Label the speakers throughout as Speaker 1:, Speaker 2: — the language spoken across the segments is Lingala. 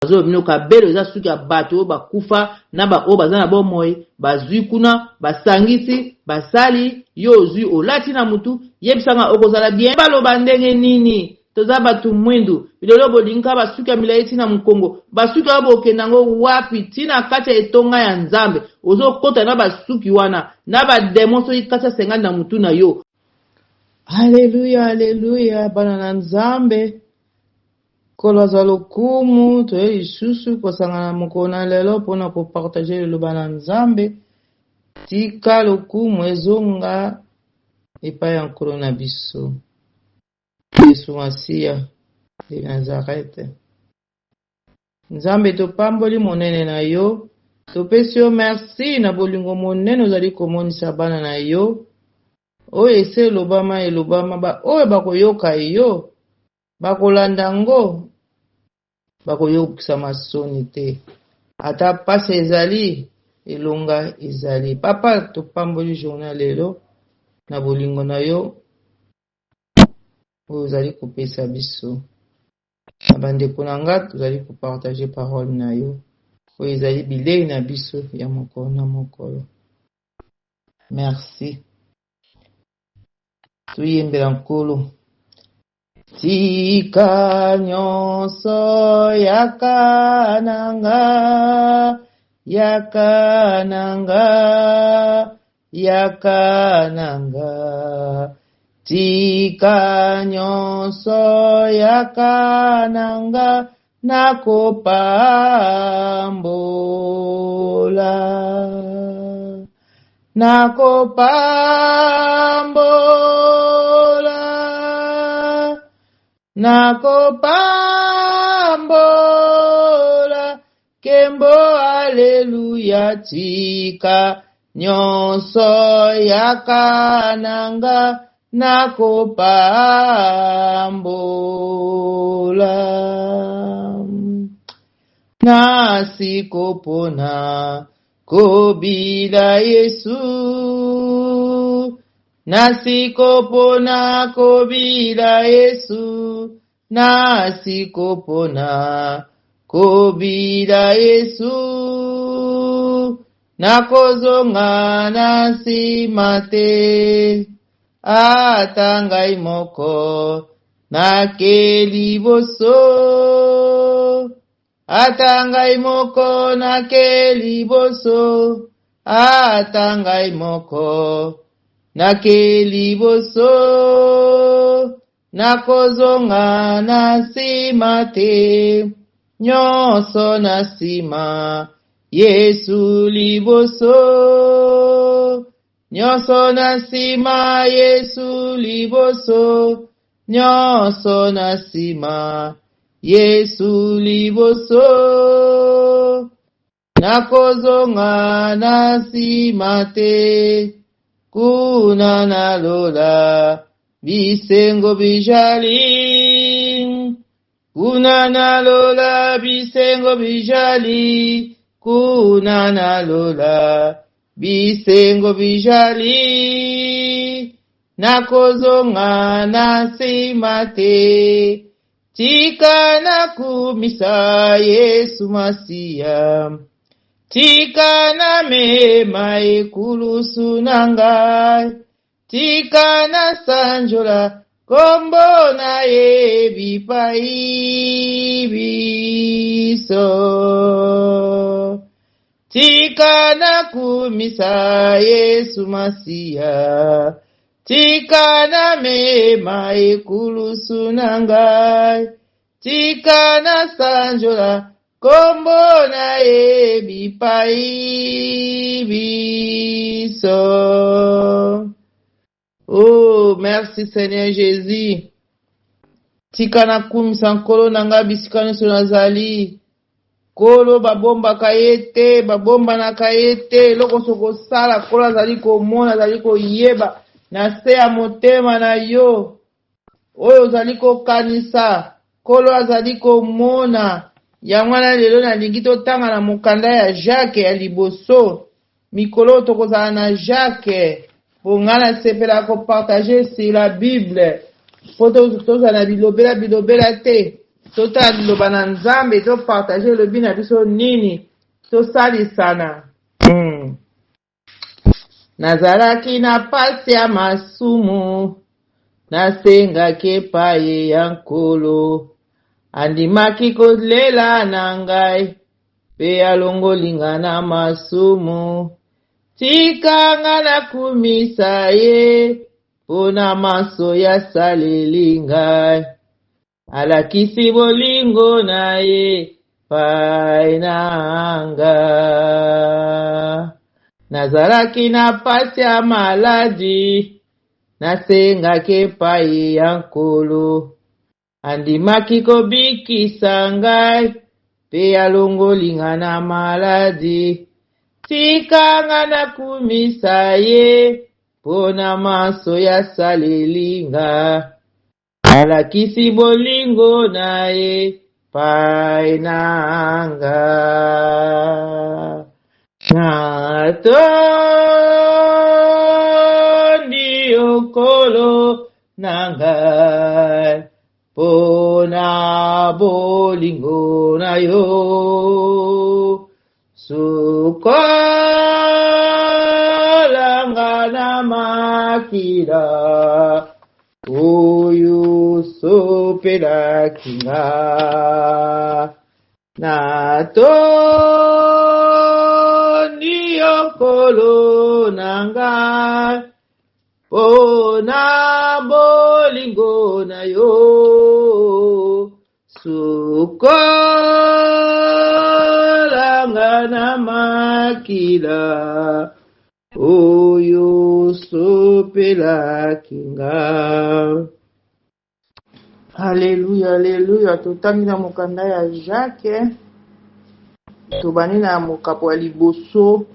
Speaker 1: Bazoba bino kabelo eza suki ya bato oyo bakufa na ba oyo baza na bomoi bazwi kuna basangisi basali yo ozwi olati na mutu yebisanga okozala bien baloba ndenge nini toza bato mwindu bilelo bolingi kaka basuki ya milai ti na mokongo basuki wana bokenda yango wapi ti na kati ya etonga ya nzambe ozokota na basuki wana na bademo soki kati ya sengani na mutu na yo Aleluya, aleluya, bana na Nzambe. Nkolo azwa lokumu, toye lisusu kosangana mokolo na lelo mpo na kopartage liloba na Nzambe. Tika lokumu ezonga epai ya Nkolo na biso Yesu Masiya de Nazareth. Nzambe topamboli monene na yo, topesi yo merci na bolingo monene ozali komonisa bana na yo. Oyo esi elobama elobama, ba oyo bakoyoka yo Bakolanda yango, bakoyokisama soni te. Ata pasi ezali, elonga ezali. Papa, topamboli journee ya lelo na bolingo na yo oyo ozali kopesa biso. Na bandeko na nga tozali kopartage parole na yo oyo ezali bilei na biso ya mokolo na mokolo. Merci. Toyembela Nkolo. Tika nyonso yaka na nga, yaka na nga, yaka na nga. Tika nyonso yaka na nga, nakopambola. Nakopambola, nakopambola, kembo aleluya, tika nyonso yaka na nga, nakopambola. Nasikopona Kobila Yesu, nasikopona kobila Yesu, nasikopona kobila Yesu, nakozonga na nsima te, ata ngai moko nake liboso. Ata ngai moko nake liboso, ata ngai moko nake liboso, nakozonga na nsima te, nyonso na nsima, Yesu liboso. Nyonso na nsima, Yesu liboso, Nyonso na nsima, Yesu liboso. Nakozonga na nsima te, kuna na lola bisengo bijali. Kuna na lola bisengo bijali, kuna na lola bisengo bijali. Nakozonga na nsima te, tika nakumisa Yesu Masiya. Tika namema ekulusu na ngai, tika nasanjola kombo na ye bipai biso. Tika nakumisa Yesu Masiya, tika namema ekulusu na ngai, tika nasanjola kombo na ye bipai biso. Oh, merci Seigneur Jésus. Tika nakumisa Nkolo na ngai bisika nyonso nazali. Nkolo babombaka ye te, babombanaka ye te. Eloko nyonso kosala, Nkolo azali komona, azali koyeba na se ya motema na yo oyo ozali kokanisa. Nkolo azali komona. Yango wana lelo nalingi totanga na mokanda ya Jacques ya liboso Mikolo oyo tokozala na Jacques po nga nasepelaka ko partager sur la bible po tozala na bilobela bilobela te. Totala liloba na Nzambe, topartage elobi na biso nini, tosalisana. Nazalaki na pasi ya masumu, nasengaki epai ya Nkolo. Andimaki kolela na ngai, mpe alongoli nga na masumu. Tika nga nakumisa ye, mpo na manso y'asaleli ngai. Alakisi bolingo na ye pai na nga. Nazalaki na pasi ya maladi, nasengaki epai ya Nkolo. Andimaki kobikisa ngai, mpe alongoli nga na maladi. Tika nga nakumisa ye, mpo na manso y'asaleli nga. Alakisi bolingo na ye pai na nga. Natondi yo Nkolo na ngai mpo na bolingo na yo. Sukola nga na makila oyo sopelaki nga. Natondi yo Nkolo na ngai mpo na bolingo na yo. Sukola nga na makila oyo sopelaki nga. Aleluya, aleluya. Totangi na mokanda ya Jacques, tobandi na mokapo ya liboso.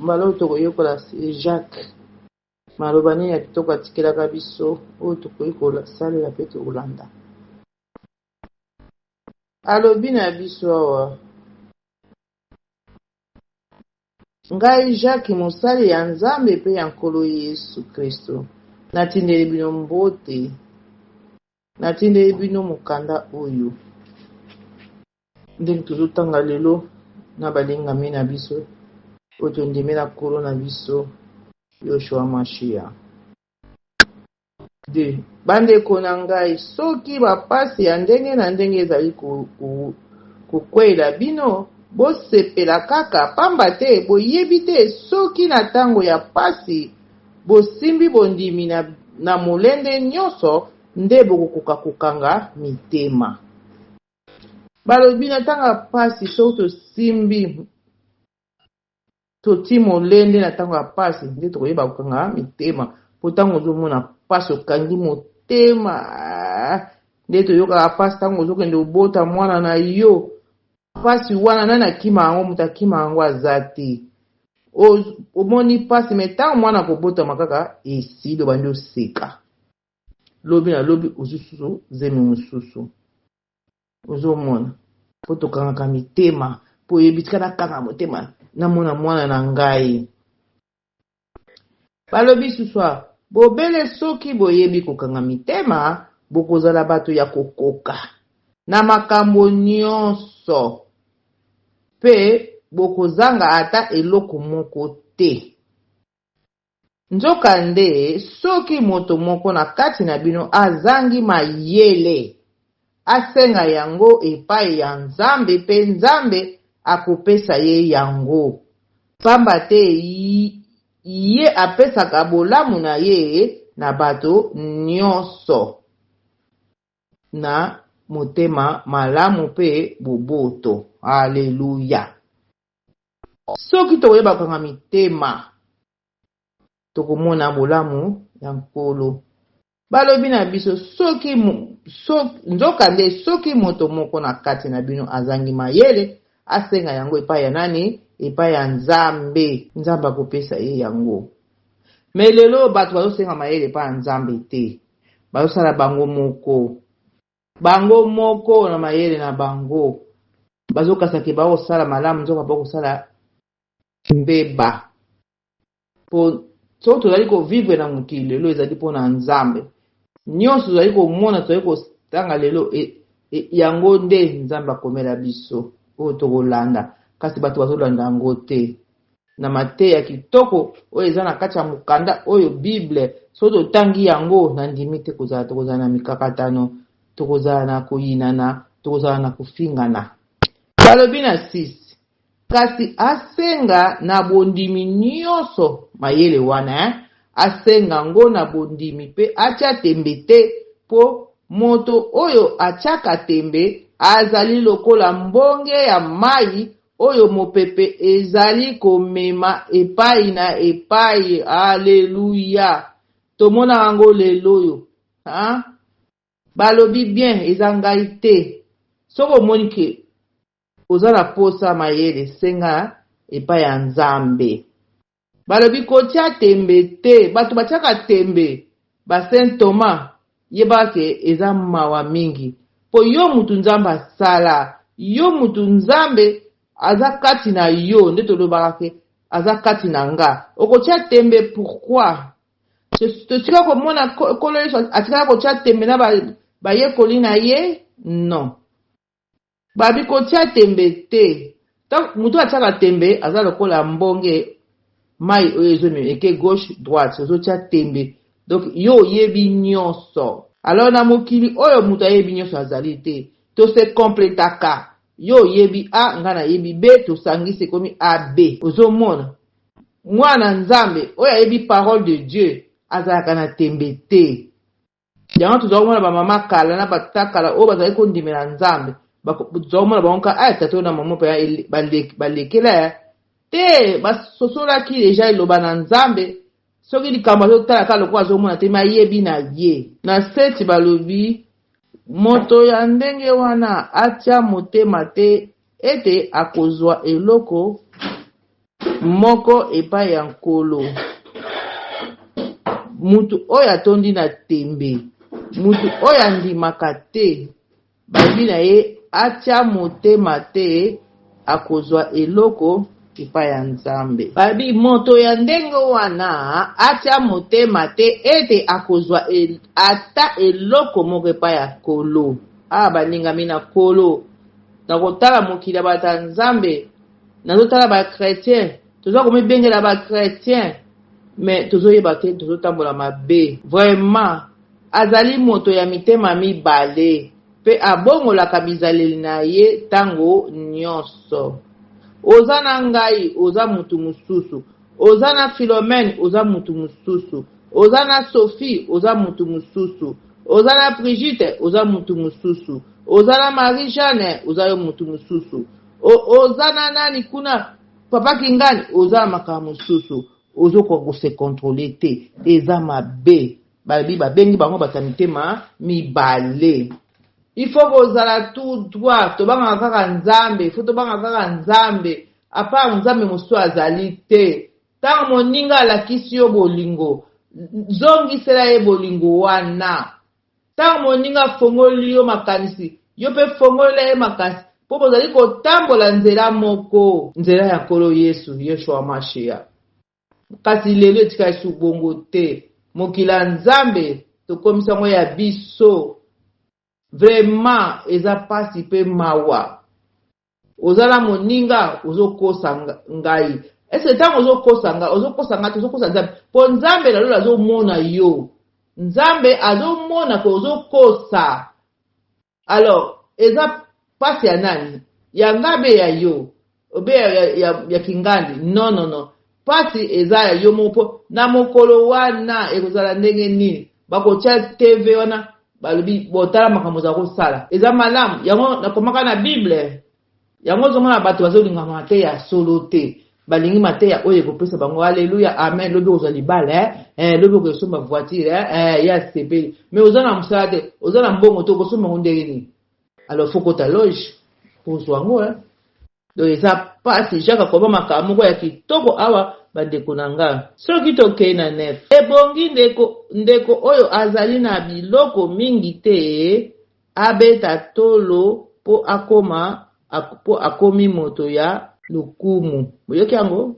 Speaker 1: Mbala oyo tokoyekola Jacques, maloba nini ya kitoko atikelaka biso oyo tokoki kosalela mpe tokolanda. Alobi na biso awa, Ngai Jacques, mosali ya Nzambe mpe ya Nkolo Yesu Kristo, natindeli bino mbote. Natindeli bino mokanda oyo. Ndenge tozotanga lelo na balingami na biso oyo tondimi na Nkolo na biso Yoshua Mashiach. 2 Bandeko na ngai, soki bapasi ya ndenge na ndenge ezali kokweyela bino, bosepela kaka, pamba te boyebi te soki na tango ya pasi bosimbi bondimi na molende nyonso nde bokokoka kokanga mitema. Balobi na tango ya pasi, soki tosimbi Totii molende na ntango ya mpasi nde tokoyeba kokanga mitema, mpo ntango ozomona mpasi okangi motema nde toyokaka mpasi ntango ozokende obota mwana na yo. Mpasi wana nani akima yango? Moto akima yango aza te. Omoni mpasi me ntango mwana akobotama kaka esili obandi oseka, lobi na lobi ozwi susu zemi mosusu. Ozomona po tokangaka mitema po oyebi tika nakanga motema namona mwana na ngai. Balobi susu awa, bobele soki boyebi kokanga mitema, bokozala bato ya kokoka na makambo nyonso mpe bokozanga ata eloko moko te. Nzokande, soki moto moko na kati na bino azangi mayele, asenga yango epai ya Nzambe, mpe Nzambe akopesa ye yango, pamba te ye apesaka bolamu na ye na bato nyonso na motema malamu mpe boboto. Aleluya! Soki tokoyeba kokanga mitema, tokomona bolamu ya Nkolo. Balobi na biso, soki, so, nzokande soki moto moko na kati na bino azangi mayele, asenga yango epai ya nani? Epai ya Nzambe. Nzambe akopesa ye yango. Me lelo bato bazosenga mayele epai ya Nzambe te, bazosala bango moko. Bango moko na mayele na bango bazokasa ke bakosala malamu, nzoka bakosala mbeba. Po soki tozali kovivre na mokili lelo ezali mpo na Nzambe. Nyonso tozali komona, tozali tanga lelo e, e, yango nde Nzambe akomela biso oyo tokolanda, kasi bato bazolanda yango te. Na mateya kitoko oyo eza na kati ya mokanda oyo Bible, soki totangi yango, nandimi te kozala tokozala na mikakatano, tokozala na koyinana, tokozala na kofingana. Balobi na 6, Kasi asenga na bondimi nyonso mayele wana, eh, asenga ngo na bondimi pe atia tembe te, po moto oyo atiaka tembe azali lokola mbonge ya mayi oyo mopepe ezali komema epai na epai. Aleluya! Tomonaka yango lel'oyo, hein? Balobi bien, eza ngai te. Soki omoni ke Oza na posa mayele senga epai ya Nzambe. Balobi kotia tembe te batu batiaka tembe ba saint Thomas yebaka ke eza mawa mingi po yo mutu Nzambe asala yo mutu Nzambe aza kati na yo nde tolobaka ke aza kati na nga okotia tembe pourquoi? Totika komona Nkolo Yesu atikala kotia tembe na bayekoli na ye non. Babi kotia tembe te. Tango mutu atiaka tembe aza lokola mbonge mayi oyo ezo mema eke gauche droite ozo tia tembe donc yo oyebi nionso alors na mokili oyo mutu ayebi nionso azali te to se completaka yo oyebi A nga nayebi B tosangisi ekomi AB ozo mona muana nzambe oyo ayebi parole de Dieu azalaka na tembe te. Yango tozali komona ba mama kala na ba tata kala oyo bazali kondimela Nzambe, tozali komona bango kaka ah tata oyo na mama oyo balekela ya te, basosolaki deja liloba na Nzambe. Soki likambo azotala kaka lokola azomona te, me ayebi na ye. Na seti balobi moto ya ndenge wana atia motema te ete akozwa eloko moko epai ya Nkolo. Mutu oyo atondi na tembe, mutu oyo andimaka te, balobi na ye atia motema te akozwa eloko epai ya Nzambe. Balobi moto ya ndenge wana atia motema te ete akozwa ata eloko moko epai ya Nkolo. Ah balingami na Nkolo, nakotala mokili ya bato ya Nzambe, Nazo tala ba chretien toza komibengela ba chretien mais tozoyeba te tozotambola mabe vraiment azali moto ya mitema mibale pe abongolaka bizaleli na ye tango nionso oza na ngai oza mutu mususu oza na Philomène oza mutu mususu oza na Sophie oza mutu mususu oza na Brigitte oza mutu mususu oza na Marie Jeanne oza yo mutu mususu O, oza na nani kuna papa kingani oza na makambo mosusu ozokoka ko se controler te eza mabe balobi babengi bango bato ya mitema mibale il faut kozala tout droit tobangaka kaka nzambe il faut tobangaka kaka nzambe apart nzambe mosusu azali te ntango moninga alakisi yo bolingo zongisela ye bolingo wana Ntango moninga afongoli yo makanisi, yo mpe fongolela ye makanisi, mpo bozali kotambola nzela moko. Nzela ya Nkolo Yesu, Yeshua Mashiach. Kasi lelo etikali lisusu bongo te. Mokili ya Nzambe tokomisi yango ya biso. Vraiment eza pasi pe mawa. Oza na moninga ozo kosa ngai. Est ce que tango ozo kosa nga, ozo kosa nga te, ozo kosa Nzambe? Po Nzambe na lola azo mona yo. Nzambe azo mona que ozo kosa. Alors eza pasi ya nani? Ya nga be ya yo? Obe ya, ya, ya, ya kingandi? Non non non. Pasi eza ya yo moko po na mokolo wana ekozala ndenge nini? Bakotia TV wana balobi botala makambo oza kosala eza malamu yango nakomaka na bible yango ozomona bato bazolinga mateya ya solo te balingi mateya oyo ekopesa bango aleluya amen lobi okozwa libala eh? Eh, lobi okosomba voiture eh? Eh, ye asepeli mais oza na mosala te oza na mbongo te okosomba yango ndenge nini alors faut kota loge kozwa yango eh? Donc eza pasi Jacques akoma makambo moko ya kitoko awa bandeko na nga. Soki tokei na nef ebongi ndeko ndeko oyo azali na biloko mingi te abeta tolo po akoma po akomi moto ya lokumu. Boyoki yango?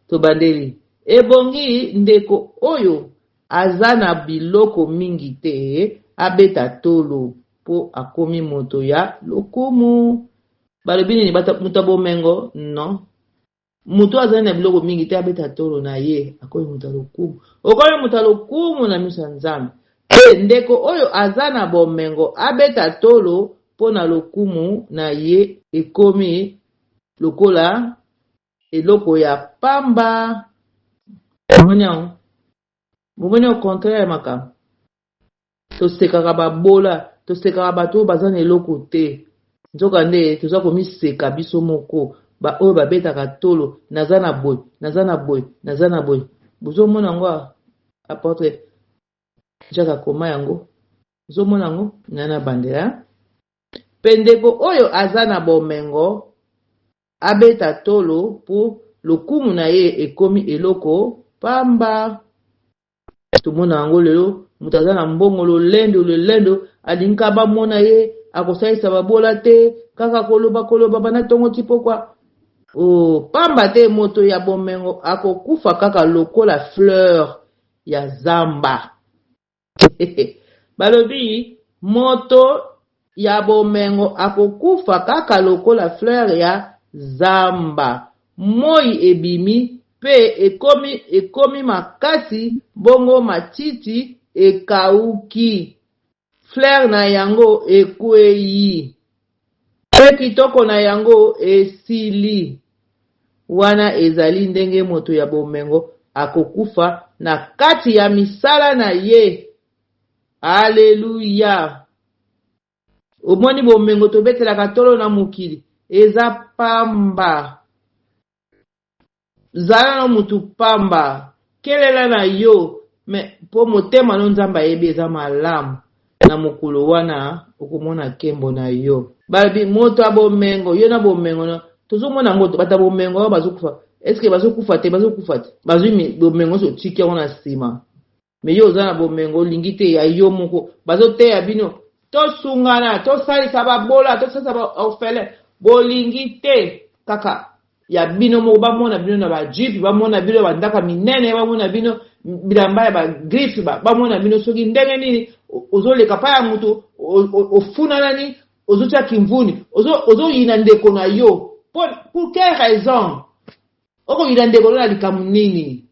Speaker 1: Tobandeli. Ebongi ndeko oyo aza na biloko mingi te. abeta tolo mpo akomi moto ya lokumu. Balobi nini? Moto ya bomengo? Non. Moto oyo azali na biloko mingi te abeta tolo na ye, akomi moto ya lokumu. Okomi moto ya lokumu na miso ya Nzambe. Mpe ndeko oyo aza na bomengo abeta tolo mpo na lokumu na ye ekomi lokola eloko ya pamba. Bomoni yango? Bomoni au contraire ya makambo. Tosekaka babola, tosekaka bato oyo baza na eloko te. Nzokande toza komiseka biso moko, ba oyo babetaka tolo, naza na boye, naza na boye, naza na boye. Bozomona yango awa? Apotre Jacques akoma yango. Ozomona yango? Nga nabandela. Mpe ndeko oyo aza na bomengo abeta tolo mpo lokumu na ye ekomi eloko pamba. Tomona yango lelo, moto aza na mbongo lolendo lolendo, alingi kaka bamona ye, akosalisa babola te, kaka koloba koloba banda ntongo ti pokwa. Oh, pamba te moto ya bomengo akokufa kaka lokola fleur ya zamba. Balobi moto ya bomengo akokufa kaka lokola fleur ya zamba. Moi ebimi pe ekomi ekomi makasi bongo matiti ekauki. Fleur na yango ekweyi pe kitoko na yango esili. Wana ezali ndenge moto ya bomengo akokufa na kati ya misala na ye. Aleluya! Omoni bomengo tobetelaka tolo na mokili eza pamba. Zala no mutu pamba kelela na yo mais po motema no nzambe ayebi eza malamu na mokolo wana okomona kembo na yo. Balobi moto ya bomengo yo na bomengo no tozomona yango bato ya bomengo oyo bazokufa eske bazokufa te bazokufa te bazwi bomengo nyonso otiki yango na nsima Mais yo oza na bomengo olingi te ya yo moko bazoteya bino tosungana tosalisa babola tosalisa ba orphelin bolingi te kaka ya bino moko bamona bino na ba jeep bamona bino ba ndako minene bamona bino bilamba ya ba griffe bamona bino soki ndenge nini ozoleka pa ya moto ofunanani ozotia kimvuni ozoyina ndeko na yo pour quelle raison Okoyina ndeko no na likambo nini?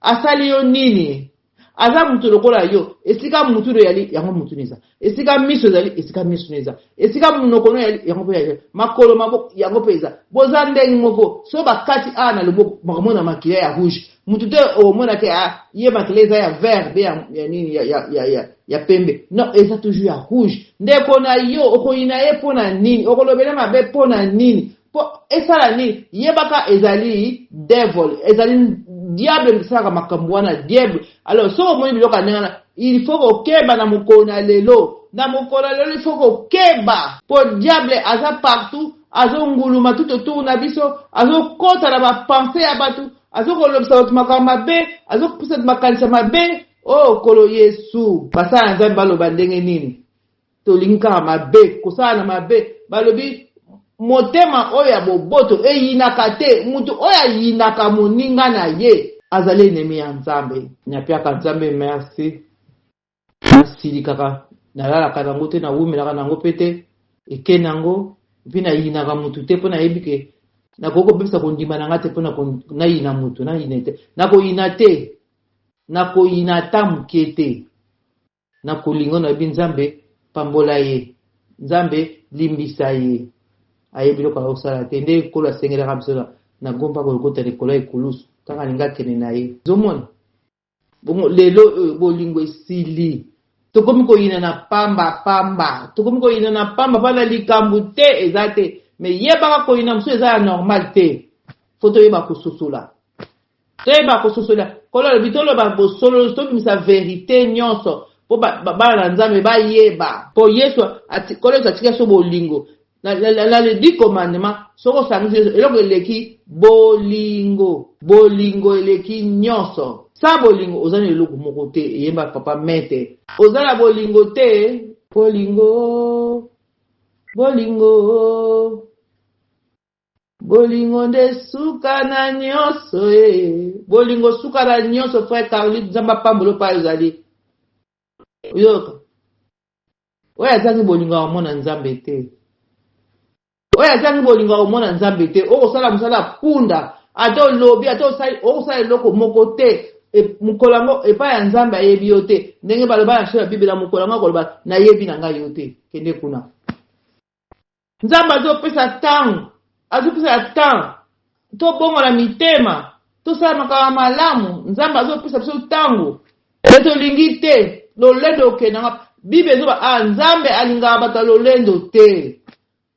Speaker 1: Asali yo nini? Aza mutu lokola yo. Esika mutu no eyali, yango mutu no eza. Esika miso ezali, esika miso no eza. Esika munoko no eyali, yango pe eyali. Makolo, maboko, yango pe eza. Boza ndenge moko. Soki bakati awa na loboko, bakomona makila ya rouge. Mutu te okomona ke ah, ye makila eza ya vert be ya, ya nini ya, ya, ya, ya, ya pembe. Non, eza toujours ya rouge. Ndeko na yo, okoyina ye mpo na nini? Okolobela mabe mpo na nini? Po esala nini? Yebaka ezali devil, ezali diable moto asalaka makambo wana, diable. Alors soki omoni biloko ya ndenge wana, il faut kokeba na mokolo na lelo. Na mokolo ya lelo il faut kokeba po diable aza partout, azonguluma tout autour na biso, azokota na ba pensee ya bato, azokolobisa bato makambo mabe, azopesa bato makanisi ya mabe. Oh Nkolo Yesu, basala na Nzambe baloba ndenge nini? Tolingi kaka mabe, kosala na mabe. Balobi motema oyo ya boboto eyinaka te. Moto oyo ayinaka moninga na ye azali enemi ya Nzambe. Napiaka Nzambe merci. Nasilikaka, nalalaka nango te, nawumelaka nango pe te, eke nango. Epuis nayinaka moto te mpo nayebi ke nakoki kobebisa kondima na ngai te mpo nayina moto, nayina te. Nakoyina te, nakoyina ata moke te. Na kolingo nayebi nzambe pambola ye nzambe limbisa ye ayebi eloko akosala te nde nkolo asengelaka biso na, na gomba kolokota likolo ya ekulusu kaka alingi akende na ye ozomona bongo lelo oyo bolingo esili tokomi koyina na pamba pamba tokomi koyina na pamba pamba likambo te eza te me yebaka koyina mosusu eza ya normal te fo toyeba kososola Toyeba kososola. Nkolo alobi toloba bosolo, tobimisa verite nyonso mpo bana na Nzambe bayeba. Mpo Yesu, Nkolo Yesu atika biso bolingo. Na, na, na, na le dix commandement, soki osangisi nyonso, eloko eleki bolingo. Bolingo eleki nyonso. Sa bolingo oza na eloko moko te, eyemba papa mete. Oza na bolingo te. Bolingo, bolingo. Bolingo nde suka na nionso eh. Bolingo suka na nionso frère Carly Nzambe apambola yo pa ozali. Oyoka. Oyo azangi bolingo akomona Nzambe te. Oyo azangi bolingo akomona Nzambe te. Okosala mosala ya punda, ata olobi, ata osali, okosala eloko moko te. E, mokolo yango epai ya Nzambe ayebi yo te. Ndenge baloba na biso ya Biblia, mokolo yango akoloba nayebi na ngai yo te. Kende kuna. Nzambe azopesa ntango, azopesa ntango tobongola mitema, tosala makambo ya malamu. Nzambe azopesa biso ntango, me tolingi te lolendo okendanga. Bible ezoba ah, Nzambe alingaka bato ya lolendo te.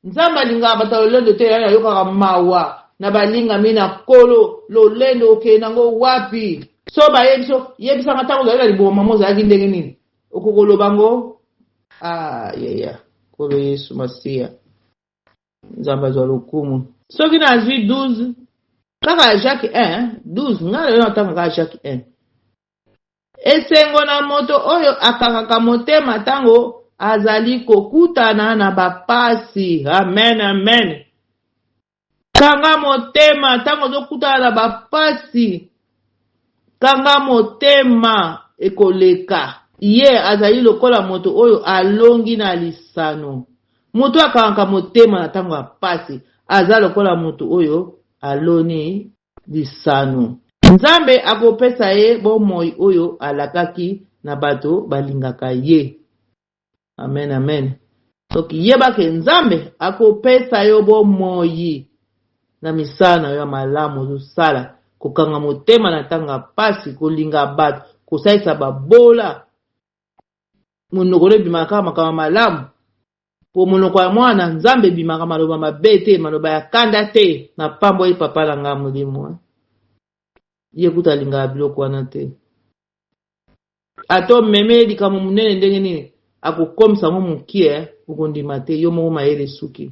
Speaker 1: Nzambe alingaka bato ya lolendo te. Yani ayokaka mawa na balingami na Nkolo. Lolendo okende yango wapi? So bayebi so yebisanga ntango ozali na liboma mama ozalaki ndenge nini? Okokoloba ngo ah yeya Nkolo Yesu Masiya Nzambe azwa lokumu. Soki nazwi 12 kaka Jacques 1 12 ngai lelo natanga kaka Jacques 1 Esengo na moto oyo akangaka motema ntango azali kokutana na bapasi. Amen, amen. Kanga motema ntango ozokutana na bapasi. Kanga motema, ekoleka. Ye azali lokola moto oyo alongi na lisano. Moto oyo akangaka motema na ntango ya pasi aza lokola moto oyo aloni lisano. Nzambe akopesa ye bomoi oyo alakaki na bato balingaka ye. Amen, amen. Donc yeba ke Nzambe akopesa yo bomoi na misala na yo ya malamu ozosala, kokanga motema na ntango ya pasi, kolinga bato, kosalisa babola. Monoko no ebimaka kaka makambo malamu. Po monoko ya mwana Nzambe ebimaka maloba mabe te, maloba ya kanda te. Napamboli papa na ngai molimo. Eh. Ye kutu alingaka biloko wana te. Ata omeme likambo monene ndenge nini, akokomisa yango mokie, eh, okondima te. Yo moko mayele esuki.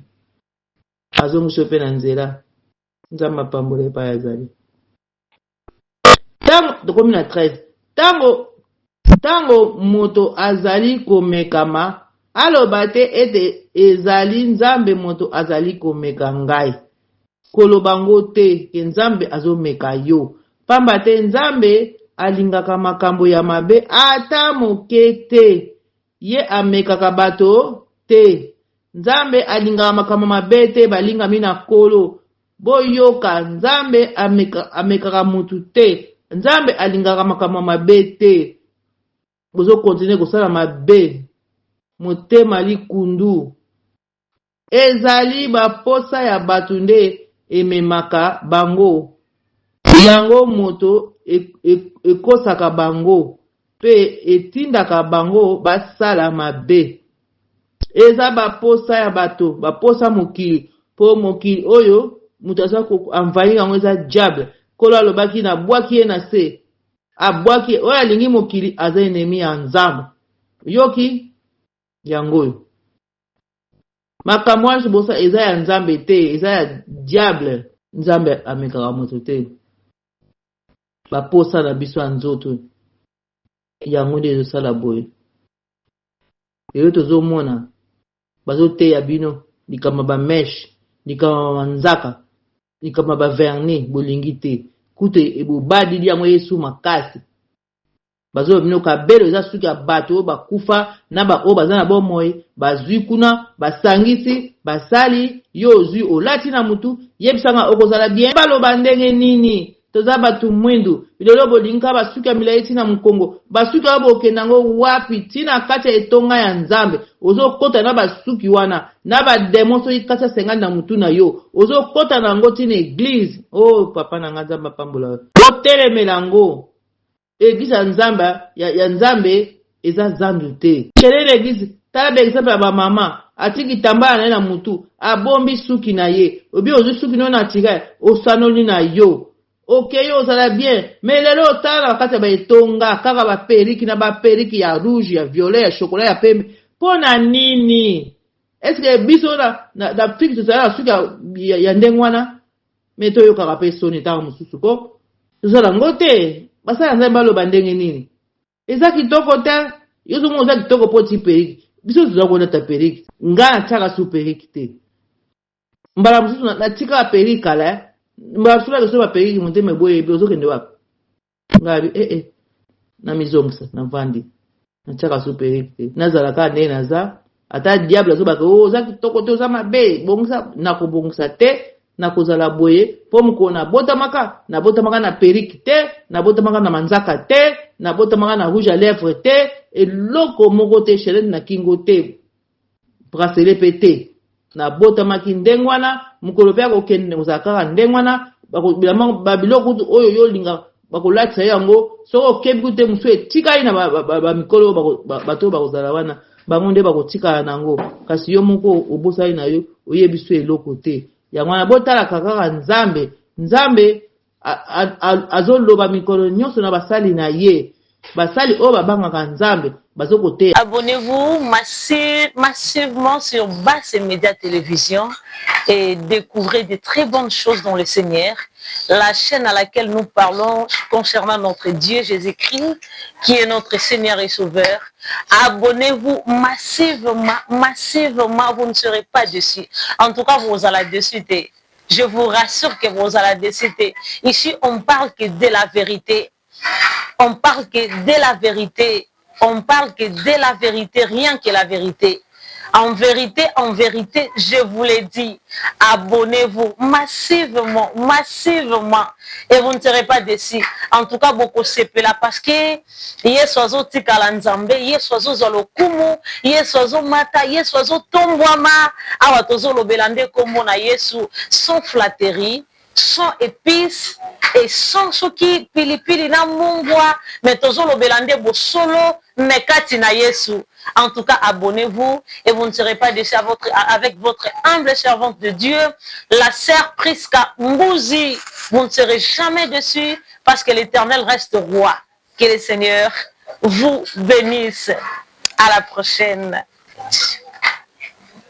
Speaker 1: Azongisi yo mpe na nzela. Nzambe apambola epai azali. Tango tokomi na 13. Tango tango moto azali komekama, aloba te ete ezali Nzambe moto azali komeka ngai. Koloba ngo te ke Nzambe azomeka yo. Pamba te Nzambe alingaka makambo ya mabe ata moke te. Ye amekaka bato te. Nzambe alingaka makambo mabe te, balingami na Nkolo. Boyoka, Nzambe ameka, amekaka mutu te. Nzambe alingaka makambo mabe te. Bozo continuer kosala mabe. Motema likundu. Ezali ba posa ya batu nde ememaka bango. Yango moto ekosaka bango pe etindaka bango basala mabe. Eza ba posa ya bato, ba posa mokili, po mokili oyo moto aza ko envahir yango eza diable. Nkolo alobaki na bwaki ye na se, abwaki oyo alingi mokili aza ennemi ya Nzambe. Yoki yango oyo. Makambo wana bosa eza ya Nzambe te, eza ya diable. Nzambe amekaka moto te. Ba posa na biso ya nzoto yango nde ezosala boye. Lelo tozomona bazoteya bino likambo ya ba meche, likambo ya manzaka, likambo ya ba vernis, bolingi te. Kutu bobadili yango yesu makasi. Bazoloba bino kabelo eza suki ya bato oyo bakufa na ba oyo baza na bomoi, bazwi kuna basangisi basali, yo ozwi olati na mutu, yebisanga okozala bien? Baloba ndenge nini? Toza batu mwindu lelo bolingi kaka basuki ya milayi ti na mukongo basuki wana bokende yango wapi ti na kati ya etonga ya nzambe ozokota na basuki wana na ba demon soki kati ya 50 na mutu na yo ozokota na yango ti na eglise oh papa na nga nzambe apambola yo botelemela yango Eglise ya nzambe ya, ya nzambe eza zandu te. Kende na eglise tala ba exemple ya ba mama ati kitambala na ye na mutu abombi suki na ye obi ozwi suki no naturel osanoli na yo okeyi ozala bien mais lelo otala na kati ya ba etonga kaka ba periki na ba periki ya rouge ya violet ya chocolat ya pembe mpo na nini est ce que biso na, na, na Afrique tozala na suki ya, ya, ya ndenge wana Me toyokaka pe soni tango mosusu ko tozala ngo te basali ya nzambe baloba ndenge nini eza kitoko te yo ozomona oza kitoko po ti perike biso toza kolata perike nga natiaka su perike te mbala mosusu natikaka perike kala eh. mbala mosusu bakeso baperike motema eboyebi ozokende wapi Ngai eh eh na mizongisa na vandi na tiaka su perruque te nazala kaka ndenge naza. Ata diable azobaka, oh, oza kitoko te, oza mabe, bongisa. Nakobongisa te, nakozala boye, mpo mokolo nabotamaka, nabotamaka na perruque te, nabotamaka na manzaka te, nabotamaka na rouge à lèvre te, eloko moko te, chaînette na kingo te, bracelet mpe te. Nabotamaki ndenge wana, mokolo mpe akokende kozala kaka ndenge wana. Babiloko kutu oyo yo olinga bakolatisa yo yango, soki okebi kutu te, mosusu etikali na bamikolo. Bato oyo bakozala wana, bango nde bakotikala nango, kasi yo moko obosani na yo, oyebi so eloko te. Yango wana botalaka kaka Nzambe. Nzambe azoloba mikolo nyonso na basali na ye, basali oyo babangaka Nzambe bazokoteya.
Speaker 2: Abonnez-vous massivement sur Basse Média Télévision et découvrez de très bonnes choses dans le Seigneur. La chaîne à laquelle nous parlons concernant notre Dieu Jésus-Christ, qui est notre Seigneur et Sauveur. Abonnez-vous massivement, massivement, vous ne serez pas déçus. En tout cas, vous allez déçus. Je vous rassure que vous allez déçus. Ici, on parle que de la vérité. On parle que de la vérité. On parle que de la vérité, rien que la vérité. En vérité, je vous l'ai dit, abonnez-vous massivement, massivement, et vous ne serez pas déçus. En tout cas, bokosepela parce que Yesu azotikala Nzambe, Yesu azozwa lokumu, Yesu azomata, Yesu azotombwama. Awa tozolobela nde kombo na Yesu, sans flatterie, sans épices et sans soki pilipili na mungwa, mais tozolobela nde bosolo mais kati na Yesu. En tout cas, abonnez-vous et vous ne serez pas déçus avec votre humble servante de Dieu, la sœur Priska Mbouzi. Vous ne serez jamais déçus parce que l'Éternel reste roi. Que le Seigneur vous bénisse. À la prochaine.